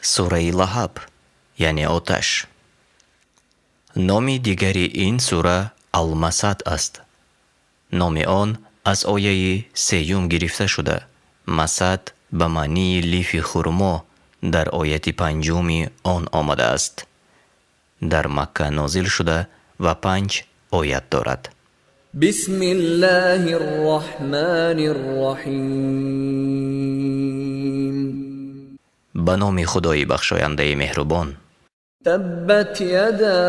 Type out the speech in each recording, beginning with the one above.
Сураи Лаҳаб, яъне оташ. Номи дигари ин сура Алмасад аст. Номи он аз ояи сеюм гирифта шуда, масад ба маънии лифи хурмо дар ояти панҷуми он омадааст. Дар Макка нозил шуда ва панҷ оят дорад. بسم الله الرحمن الرحيم. Ба номи Худои бахшояндаи меҳрубон. تبت يدا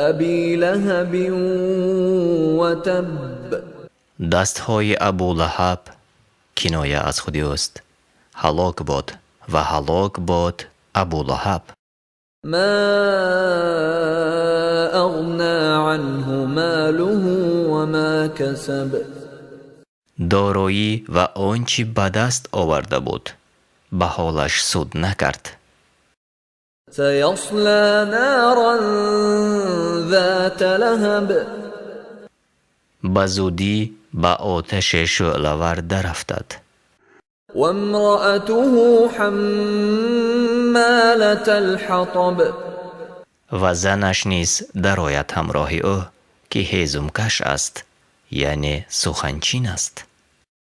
أبي لهب وتب. Дастҳои Абулаҳаб, киноя аз худи ӯст, ҳалок бод ва ҳалок бод Абулаҳаб. ما أغنى عنه ماله وما كسب. Дороӣ ва он чӣ ба даст оварда буд, ба ҳолаш суд накард. سيصلى نارا ذات لهب. Ба зудӣ ба оташе шӯълавар дарафтад. وامرأته حمالة الحطب. Ва занаш низ дарояд ҳамроҳи ӯ, ки ҳезумкаш аст, яъне суханчин аст.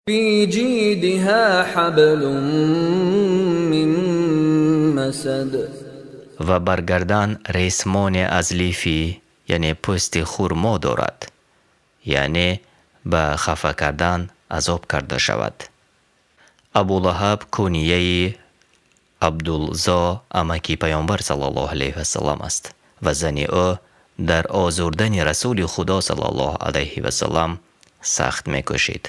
في جيدها حبل من مسد. Ва бар гардан ресмоне аз лифи, яъне пӯсти хурмо дорад, яъне ба хафа кардан азоб карда шавад. Абулаҳаб кунияи Абдулзо, амаки Паёмбар саллаллоҳу алайҳи васалам аст ва зани ӯ дар озурдани Расули Худо саллаллоҳу алайҳи васалам сахт мекӯшид.